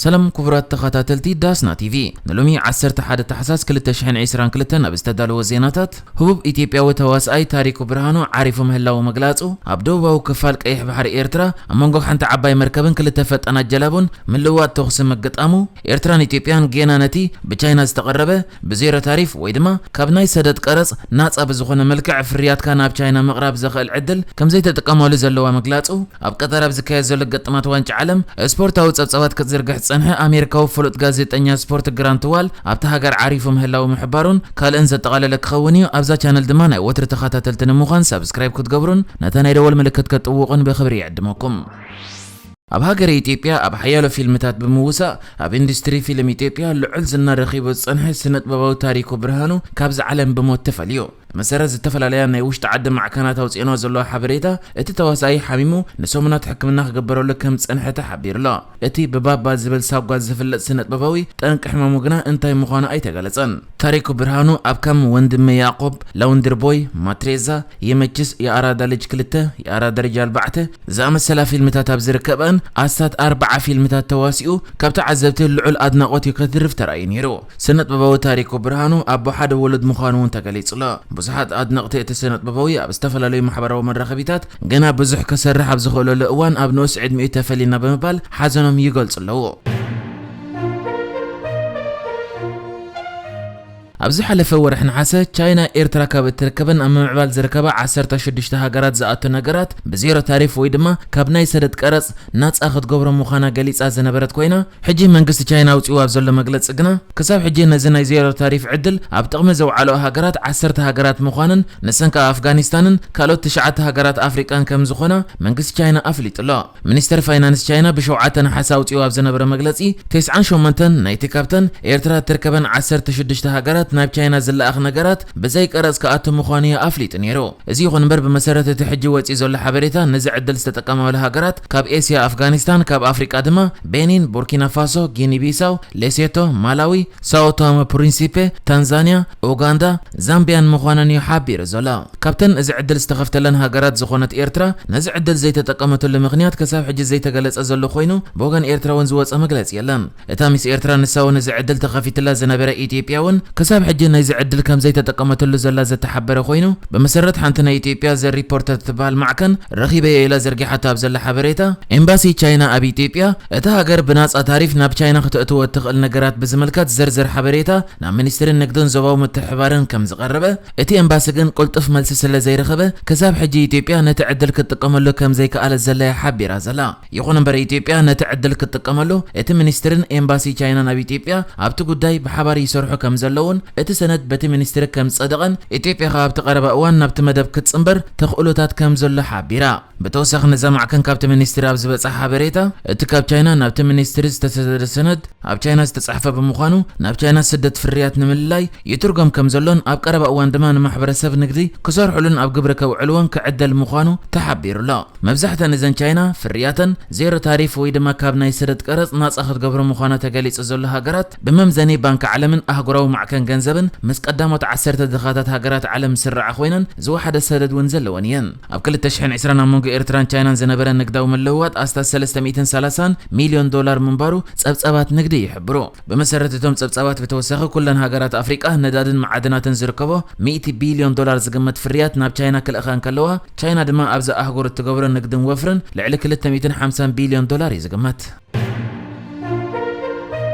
ሰላም ክቡራት ተኸታተልቲ ዳስና ቲቪ፣ ንሎሚ ዓሰርተ ሓደ ታሕሳስ ክልተ ሽሕን ዕስራን ክልተን ኣብ ዝተዳለወ ዜናታት፣ ህቡብ ኢትዮጵያዊ ተዋስኣይ ታሪኩ ብርሃኑ ዓሪፉ ምህላዉ ምግላጹ፣ ኣብ ደቡባዊ ክፋል ቀይሕ ባሕሪ ኤርትራ ኣብ መንጎ ሓንቲ ዓባይ መርከብን ክልተ ፈጣናት ጀላቡን ምልውዋጥ ተኹሲ ምግጣሙ፣ ኤርትራን ኢትዮጵያን ጌና ነቲ ብቻይና ዝተቐረበ ብዜሮ ታሪፍ ወይ ድማ ካብ ናይ ሰደድ ቀረጽ ናጻ ብዝኾነ መልክዕ ፍርያትካ ናብ ቻይና ምቕራብ ዘኽእል ዕድል ከም ዘይተጠቀማሉ ዘለዋ ምግላጹ፣ ኣብ ቀጠር ኣብ ዝካየድ ዘሎ ገጥማት ዋንጫ ዓለም ስፖርታዊ ጸብጻባት ክትዝርግሕ ዝጸንሐ ኣሜሪካዊ ፍሉጥ ጋዜጠኛ ስፖርት ግራንት ዋል ኣብታ ሃገር ዓሪፉ ምህላው ምሕባሩን ካልእን ዘጠቓለለ ክኸውን እዩ። ኣብዛ ቻነል ድማ ናይ ወትሪ ተኸታተልቲ ንምዃን ሳብስክራይብ ክትገብሩን ነታ ናይ ደወል ምልክት ከጥውቑን ብኽብሪ ይዕድመኩም። ኣብ ሃገረ ኢትዮጵያ ኣብ ሓያሎ ፊልምታት ብምውሳእ ኣብ ኢንዱስትሪ ፊልም ኢትዮጵያ ልዑል ዝና ረኺቡ ዝጸንሐ ስነጥበባዊ ታሪኩ ብርሃኑ ካብዚ ዓለም ብሞት ተፈልዩ። ብመሰረት ዝተፈላለያ ናይ ውሽጢ ዓዲ ማዕከናት ኣውጺኦንኦ ዘለዋ ሓበሬታ፣ እቲ ተዋሳኣይ ሓሚሙ ንሰሙናት ሕክምና ክግበረሉ ከም ዝጸንሐ ተሓቢሩ ኣሎ። እቲ ብባባ ዝብል ሳጓ ዝፍለጥ ስነጥበባዊ ጠንቂ ሕማሙ ግና እንታይ ምዃኑ ኣይተገለጸን። ታሪኩ ብርሃኑ ኣብ ከም ወንድሜ ያዕቆብ፣ ላውንድሪ ቦይ፣ ማትሬዛ፣ የመችስ፣ የኣራዳ ልጅ ክልተ፣ የኣራዳ ልጅ ኣርባዕተ ዝኣመሰላ ፊልምታት ኣብ ዝርከበን ኣስታት ኣርብዓ ፊልምታት ተዋሲኡ ካብ ተዓዘብቲ ልዑል ኣድናቖት እዩ ከትርፍ ተራእዩ ነይሩ። ስነጥበባዊ ታሪኩ ብርሃኑ ኣቦ ሓደ ውሉድ ምዃኑ እውን ተገሊጹ ኣሎ። ብዙሓት ኣድነቕቲ እቲ ስነጥበባዊ ኣብ ዝተፈላለዩ ማሕበራዊ መራኸቢታት ገና ብዙሕ ክሰርሕ ኣብ ዝኽእለሉ እዋን ኣብ ንኡስ ዕድሚኡ ተፈሊና ብምባል ሓዘኖም ይገልጹ ኣለዉ። ኣብ ዝሓለፈ ወርሒ ነሓሰ ቻይና ኤርትራ ካብ እትርከበን ኣብ ምምዕባል ዝርከባ ዓሰርተ ሽዱሽተ ሃገራት ዝኣቱ ነገራት ብዜሮ ታሪፍ ወይ ድማ ካብ ናይ ሰደድ ቀረጽ ናጻ ክትገብሮ ምዃና ገሊጻ ዝነበረት ኮይና፣ ሕጂ መንግስቲ ቻይና ኣውጺኡ ኣብ ዘሎ መግለጺ ግና ክሳብ ሕጂ ነዚ ናይ ዜሮ ታሪፍ ዕድል ኣብ ጥቕሚ ዘውዓለኦ ሃገራት ዓሰርተ ሃገራት ምዃንን ንሰን ከኣ ኣፍጋኒስታንን ካልኦት ትሽዓተ ሃገራት ኣፍሪቃን ከም ዝኾና መንግስቲ ቻይና ኣፍሊጡ ኣሎ። ሚኒስተር ፋይናንስ ቻይና ብሸውዓተ ነሓሰ ኣውጺኡ ኣብ ዝነበረ መግለጺ፣ ተስዓን ሸሞንተን ናይቲ ካብተን ኤርትራ እትርከበን ዓሰርተ ሽዱሽተ ሃገራት ናብ ቻይና ዝለኣኽ ነገራት ብዘይ ቀረጽ ክኣቱ ምዃኑ እዩ ኣፍሊጡ ነይሩ። እዚ ይኹን እምበር ብመሰረት እቲ ሕጂ ወጺኡ ዘሎ ሓበሬታ ነዚ ዕድል ዝተጠቀማሉ ሃገራት ካብ ኤስያ ኣፍጋኒስታን፣ ካብ ኣፍሪቃ ድማ ቤኒን፣ ቡርኪና ፋሶ፣ ጊኒ ቢሳው፣ ሌሴቶ፣ ማላዊ፣ ሳኦ ቶመ ፕሪንሲፔ፣ ታንዛንያ፣ ኡጋንዳ፣ ዛምቢያን ምዃነን እዩ ሓቢሩ ዘሎ። ካብተን እዚ ዕድል ዝተኸፍተለን ሃገራት ዝኾነት ኤርትራ ነዚ ዕድል ዘይተጠቀመትሉ ምኽንያት ክሳብ ሕጂ ዘይተገለጸ ዘሎ ኮይኑ ብወገን ኤርትራ እውን ዝወጸ መግለጺ የለን። እታ ሚስ ኤርትራ ንሳ እውን እዚ ዕድል ተኸፊትላ ዝነበረ ኢትዮጵያ እውን ክሳብ ሕጂ ናይዚ ዕድል ከም ዘይተጠቀመትሉ ዘላ ዝተሓበረ ኮይኑ ብመሰረት ሓንቲ ናይ ኢትዮጵያ ዘ ሪፖርተር ትበሃል ማዕከን ረኺበዮ ኢላ ዘርጊሓቶ ኣብ ዘላ ሓበሬታ ኤምባሲ ቻይና ኣብ ኢትዮጵያ እታ ሃገር ብናጻ ታሪፍ ናብ ቻይና ክተእትዎ እትኽእል ነገራት ብዝምልከት ዝርዝር ሓበሬታ ናብ ሚኒስትሪ ንግድን ዞባዊ ምትሕብባርን ከም ዝቐረበ፣ እቲ ኤምባሲ ግን ቅልጡፍ መልሲ ስለ ዘይረኸበ፣ ክሳብ ሕጂ ኢትዮጵያ ነቲ ዕድል ክትጥቀመሉ ከም ዘይከኣለት ዘላ እያ ሓቢራ ዘላ። ይኹን እምበር ኢትዮጵያ ነቲ ዕድል ክትጥቀመሉ እቲ ሚኒስትርን ኤምባሲ ቻይናን ኣብ ኢትዮጵያ ኣብቲ ጉዳይ ብሓባር ይሰርሑ ከም ዘለውን እቲ ሰነድ በቲ ሚኒስትሪ ከም ዝጸደቐን ኢትዮጵያ ከኣ ኣብቲ ቀረባ እዋን ናብቲ መደብ ክትጽንበር ተኽእሎታት ከም ዘሎ ሓቢራ። ብተወሳኺ ነዛ ማዕከን ካብቲ ሚኒስትሪ ኣብ ዝበጽሐ ሓበሬታ፣ እቲ ካብ ቻይና ናብቲ ሚኒስትሪ ዝተሰደደ ሰነድ ኣብ ቻይና ዝተጻሕፈ ብምዃኑ ናብ ቻይና ዝስደድ ፍርያት ንምልላይ ይትርጎም ከም ዘሎን ኣብ ቀረባ እዋን ድማ ንማሕበረሰብ ንግዲ ክሰርሑሉን ኣብ ግብሪ ከውዕልዎን ክዕደል ምዃኑ ተሓቢሩ ኣሎ። መብዛሕተን እዘን ቻይና ፍርያተን ዜሮ ታሪፍ ወይ ድማ ካብ ናይ ሰደድ ቀረጽ ናጻ ክትገብሮ ምዃና ተገሊጹ ዘሎ ሃገራት ብመምዘኒ ባንኪ ዓለምን ኣህጉራዊ ማዕከን ገንዘብን ምስ ቀዳሞት ዓሰርተ ድኻታት ሃገራት ዓለም ዝስርዓ ኮይነን ዝወሓደ ሰደድ እውን ዘለወን እየን። ኣብ ክልተ ሽሕን ዕስራን ኣብ መንጎ ኤርትራን ቻይናን ዝነበረ ንግዳዊ ምልውዋጥ ኣስታት ሰለስተ ሚእትን ሰላሳን ሚልዮን ዶላር ምንባሩ ጸብጻባት ንግዲ ይሕብሩ። ብመሰረት እቶም ጸብጻባት ብተወሳኺ ኩለን ሃገራት ኣፍሪቃ ነዳድን መዓድናትን ዝርከቦ ሚእቲ ቢልዮን ዶላር ዝግመት ፍርያት ናብ ቻይና ክልእኻ እንከለዋ፣ ቻይና ድማ ኣብዚ ኣህጉር እትገብሮ ንግድን ወፍርን ልዕሊ ክልተ ሚእትን ሓምሳን ቢልዮን ዶላር እዩ ዝግመት።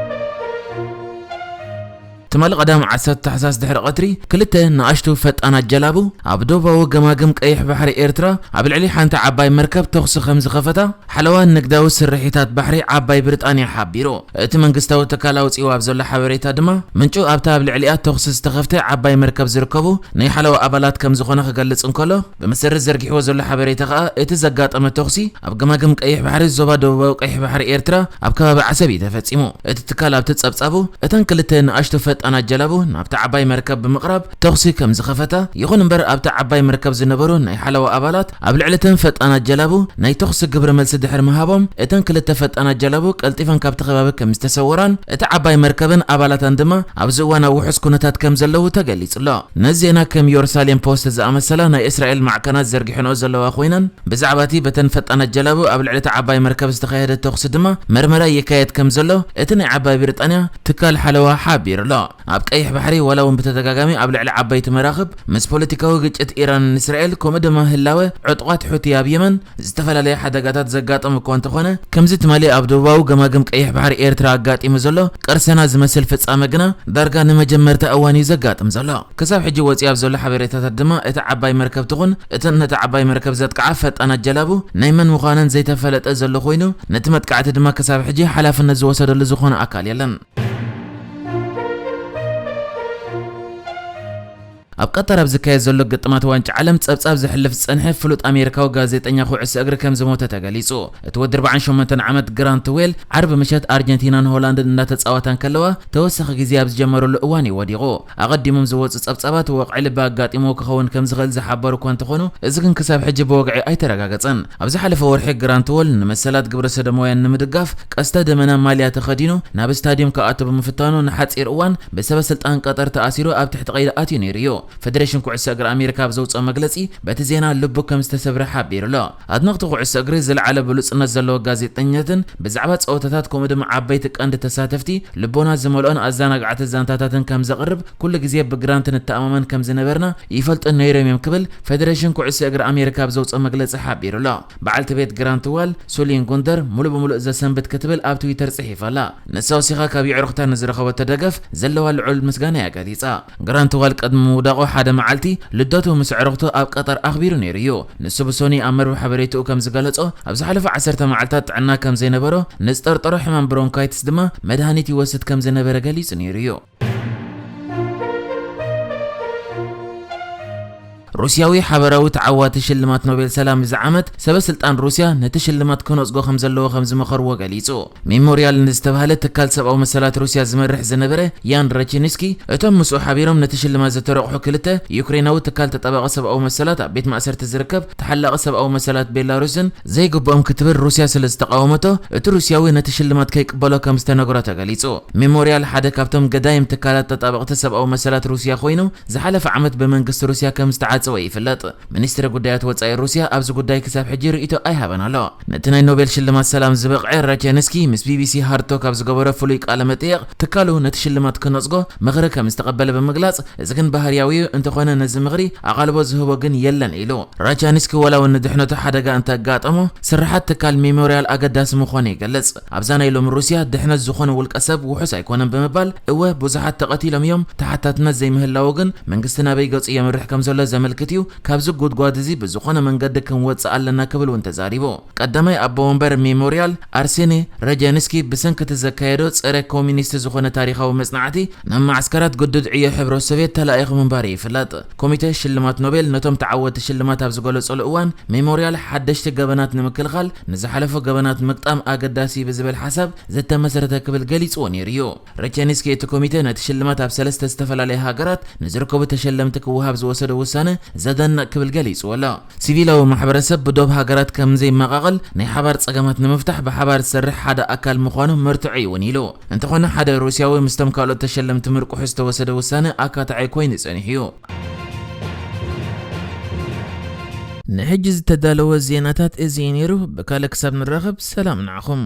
ትማሊ ቀዳም ዓሰርተ ታሕሳስ ድሕሪ ቀትሪ ክልተ ንኣሽቱ ፈጣናት ጀላቡ ኣብ ደቡባዊ ገማግም ቀይሕ ባሕሪ ኤርትራ ኣብ ልዕሊ ሓንቲ ዓባይ መርከብ ተኹሲ ከም ዝኸፈታ ሓለዋ ንግዳዊ ስርሒታት ባሕሪ ዓባይ ብሪጣንያ ሓቢሩ። እቲ መንግስታዊ ትካል ኣውጺኡ ኣብ ዘሎ ሓበሬታ ድማ ምንጩ ኣብታ ኣብ ልዕሊኣ ተኹሲ ዝተኸፍተ ዓባይ መርከብ ዝርከቡ ናይ ሓለዋ ኣባላት ከም ዝኾነ ክገልጽ እንከሎ፣ ብመሰረት ዘርጊሕዎ ዘሎ ሓበሬታ ከኣ እቲ ዘጋጠመ ተኹሲ ኣብ ገማግም ቀይሕ ባሕሪ ዞባ ደቡባዊ ቀይሕ ባሕሪ ኤርትራ ኣብ ከባቢ ዓሰብ እዩ ተፈጺሙ። እቲ ትካል ኣብቲ ጸብጻቡ እተን ክልተ ንኣሽቱ ፈጣ ፈጣናት ጀላቡ ናብታ ዓባይ መርከብ ብምቕራብ ተኹሲ ከም ዝኸፈታ፣ ይኹን እምበር ኣብታ ዓባይ መርከብ ዝነበሩ ናይ ሓለዋ ኣባላት ኣብ ልዕሊ እተን ፈጣናት ጀላቡ ናይ ተኹሲ ግብረ መልሲ ድሕሪ ምሃቦም፣ እተን ክልተ ፈጣናት ጀላቡ ቀልጢፈን ካብቲ ከባቢ ከም ዝተሰወራን እታ ዓባይ መርከብን ኣባላታን ድማ ኣብዚ እዋን ኣብ ውሑስ ኩነታት ከም ዘለዉ ተገሊጹ ኣሎ። ነዚ ዜና ከም ዮርሳሌም ፖስት ዝኣመሰላ ናይ እስራኤል ማዕከናት ዘርጊሐንኦ ዘለዋ ኮይነን፣ ብዛዕባ እቲ በተን ፈጣናት ጀላቡ ኣብ ልዕሊ እታ ዓባይ መርከብ ዝተኻየደ ተኹሲ ድማ መርመራ ይካየድ ከም ዘሎ እቲ ናይ ዓባይ ብሪጣንያ ትካል ሓለዋ ሓቢሩ ኣሎ። ኣብ ቀይሕ ባሕሪ ዋላ እውን ብተደጋጋሚ ኣብ ልዕሊ ዓበይቲ መራኽብ ምስ ፖለቲካዊ ግጭት ኢራንን እስራኤል ከምኡ ድማ ህላወ ዕጡቓት ሑቲ ኣብ የመን ዝተፈላለየ ሓደጋታት ዘጋጠሙ እኳ እንተኾነ፣ ከምዚ ትማሊ ኣብ ደቡባዊ ገማግም ቀይሕ ባሕሪ ኤርትራ ኣጋጢሙ ዘሎ ቅርሰና ዝመስል ፍጻመ ግና ዳርጋ ንመጀመርታ እዋን እዩ ዘጋጥም ዘሎ። ክሳብ ሕጂ ወፂኡ ኣብ ዘሎ ሓበሬታታት ድማ እታ ዓባይ መርከብ ትኹን እተን ነታ ዓባይ መርከብ ዘጥቅዓ ፈጣናት ጀላቡ ናይ መን ምዃነን ዘይተፈለጠ ዘሎ ኮይኑ፣ ነቲ መጥቃዕቲ ድማ ክሳብ ሕጂ ሓላፍነት ዝወሰደሉ ዝኾነ ኣካል የለን። ኣብ ቀጠር ኣብ ዝካየድ ዘሎ ግጥማት ዋንጫ ዓለም ጸብጻብ ዘሕልፍ ዝጸንሐ ፍሉጥ ኣሜሪካዊ ጋዜጠኛ ኩዕሶ እግሪ ከም ዝሞተ ተገሊጹ። እቲ ወዲ ኣርባዓን ሸሞንተን ዓመት ግራንት ዌል ዓርቢ ምሸት ኣርጀንቲናን ሆላንድን እንዳተጻወታ እንከለዋ ተወሳኺ ግዜ ኣብ ዝጀመረሉ እዋን እዩ ወዲቑ። ኣቐዲሞም ዝወጹ ጸብጻባት ወቕዒ ልቢ ኣጋጢምዎ ክኸውን ከም ዝኽእል ዝሓበሩ እኳ እንተኾኑ፣ እዚ ግን ክሳብ ሕጂ ብወግዒ ኣይተረጋገጸን። ኣብ ዝሓለፈ ወርሒ ግራንት ዎል ንመሰላት ግብረ ሰዶማውያን ንምድጋፍ ቀስተ ደመና ማልያ ተኸዲኑ ናብ ስታድዮም ክኣቱ ብምፍታኑ ንሓጺር እዋን ብሰበ ስልጣን ቀጠር ተኣሲሩ ኣብ ትሕቲ ቀይዲ ኣትዩ ነይሩ እዩ። ፌደሬሽን ኩዕሶ እግሪ ኣሜሪካ ኣብ ዘውፅኦ መግለፂ በቲ ዜና ልቡ ከም ዝተሰብረ ሓቢሩ ኣሎ። ኣድነቕቲ ኩዕሶ እግሪ ዝለዓለ ብሉፅነት ዘለዎ ጋዜጠኛትን ብዛዕባ ፀወታታት ከምኡ ድማ ዓበይቲ ቀንዲ ተሳተፍቲ ልቦና ዝመልኦን ኣዘናጋዕቲ ዛንታታትን ከም ዘቕርብ ኩሉ ግዜ ብግራንት ንተኣማመን ከም ዝነበርና ይፈልጡ ነይሮም እዮም ክብል ፌደሬሽን ኩዕሶ እግሪ ኣሜሪካ ኣብ ዘውፅኦ መግለፂ ሓቢሩ ኣሎ። በዓልቲ ቤት ግራንት ዋል ሱሊን ጉንደር ሙሉእ ብሙሉእ ዘሰንብት ክትብል ኣብ ትዊተር ጽሒፋ ኣላ። ንሳ ወሲኻ ካብ የዕሩኽታ ንዝረኸበቶ ደገፍ ዘለዋ ልዑል ምስጋና እያ ገሊጻ። ግራንት ዋል ቅድሚ ምውዳቑ ሓደ መዓልቲ ልደቱ ምስ ኣዕሩኽቱ ኣብ ቀጠር ኣኽቢሩ ነይሩ እዩ። ንሱ ብሶኒ ኣብ መርበብ ሓበሬትኡ ከም ዝገለጾ ኣብ ዝሓለፈ ዓሰርተ መዓልታት ጥዕና ከም ዘይነበሮ፣ ንዝጠርጠሮ ሕማም ብሮንካይትስ ድማ መድሃኒት ይወስድ ከም ዝነበረ ገሊጹ ነይሩ እዩ። ሩስያዊ ሓበራዊ ተዓዋቲ ሽልማት ኖቤል ሰላም እዚ ዓመት ሰበ ስልጣን ሩስያ ነቲ ሽልማት ክነጽጎ ከም ዘለዎ ከም ዝመኸርዎ ገሊጹ። ሜሞሪያል ንዝተባህለ ትካል ሰብኣዊ መሰላት ሩስያ ዝመርሕ ዝነበረ ያን ረቺንስኪ፣ እቶም ምስኡ ሓቢሮም ነቲ ሽልማት ዝተረቑሑ ክልተ ዩክሬናዊ ትካል ተጣባቒ ሰብኣዊ መሰላት ኣብ ቤት ማእሰርቲ ዝርከብ ተሓላቒ ሰብኣዊ መሰላት ቤላሩስን ዘይግብኦም ክትብል ሩስያ ስለ ዝተቃወመቶ፣ እቲ ሩስያዊ ነቲ ሽልማት ከይቅበሎ ከም ዝተነግሮ ተገሊጹ። ሜሞሪያል ሓደ ካብቶም ገዳይም ትካላት ተጣበቕቲ ሰብኣዊ መሰላት ሩስያ ኮይኑ፣ ዝሓለፈ ዓመት ብመንግስቲ ሩስያ ከም ዝተዓጸወ ይፍለጥ። ሚኒስትሪ ጉዳያት ወጻኢ ሩስያ ኣብዚ ጉዳይ ክሳብ ሕጂ ርእይቶ ኣይሃበን ኣሎ። ነቲ ናይ ኖቤል ሽልማት ሰላም ዝበቕዐ ራቸንስኪ ምስ ቢቢሲ ሃርድ ቶክ ኣብ ዝገበሮ ፍሉይ ቃለ መጠየቕ፣ ትካሉ ነቲ ሽልማት ክነጽጎ ምኽሪ ከም ዝተቐበለ ብምግላጽ፣ እዚ ግን ባህርያዊ እዩ፣ እንተኾነ ነዚ ምኽሪ ኣቓልቦ ዝህቦ ግን የለን ኢሉ። ራቻንስኪ ዋላ እውን ንድሕነቱ ሓደጋ እንተጋጠሞ፣ ስርሓት ትካል ሜሞርያል ኣገዳሲ ምዃኑ ይገልጽ። ኣብዛ ናይ ሎሚ ሩስያ ድሕነት ዝኾነ ውልቀ ሰብ ውሑስ ኣይኮነን ብምባል፣ እወ ብዙሓት ተቐቲሎም እዮም፣ ተሓታትነት ዘይምህላዉ ግን መንግስቲ ናበይ ገጹ የምርሕ ከም ዘሎ ዘመልክት እዩ፣ ካብዚ ጉድጓድ እዚ ብዝኾነ መንገዲ ክንወጽእ ኣለና ክብል እውን ተዛሪቡ። ቀዳማይ ኣቦ ወንበር ሜሞርያል ኣርሴኒ ረጀንስኪ ብሰንኪ እቲ ዘካየዶ ጸረ ኮሚኒስት ዝኾነ ታሪኻዊ መጽናዕቲ ናብ ማዕስከራት ግዱድ ዕዮ ሕብረት ሶቭየት ተላኢኹ ምንባሩ ይፍለጥ። ኮሚተ ሽልማት ኖቤል ነቶም ተዓወቲ ሽልማት ኣብ ዝገለጸሉ እዋን፣ ሜሞርያል ሓደሽቲ ገበናት ንምክልኻል ንዝሓለፉ ገበናት ምግጣም ኣገዳሲ እዩ ብዝብል ሓሳብ ዝተመስረተ ክብል ገሊጽዎ ነይሩ እዩ። ረቸንስኪ እቲ ኮሚተ ነቲ ሽልማት ኣብ ሰለስተ ዝተፈላለያ ሃገራት ንዝርከቡ ተሸለምቲ ክወሃብ ዝወሰዶ ውሳነ ዘደንቕ ክብል ገሊጽዎ ኣሎ። ሲቪላዊ ማሕበረሰብ ብዶብ ሃገራት ከም ዘይመቓቐል ናይ ሓባር ጸገማት ንምፍታሕ ብሓባር ዝሰርሕ ሓደ ኣካል ምዃኑ መርትዖ እዩ እውን ኢሉ። እንተኾነ ሓደ ሩስያዊ ምስቶም ካልኦት ተሸለምቲ ምርቁሑ ዝተወሰደ ውሳነ ኣካታዒ ኮይኑ ጸኒሑ እዩ። ንሕጂ ዝተዳለወ ዜናታት እዚ እዩ ነይሩ። ብካልእ ክሳብ ንራኸብ ሰላም ንዓኹም።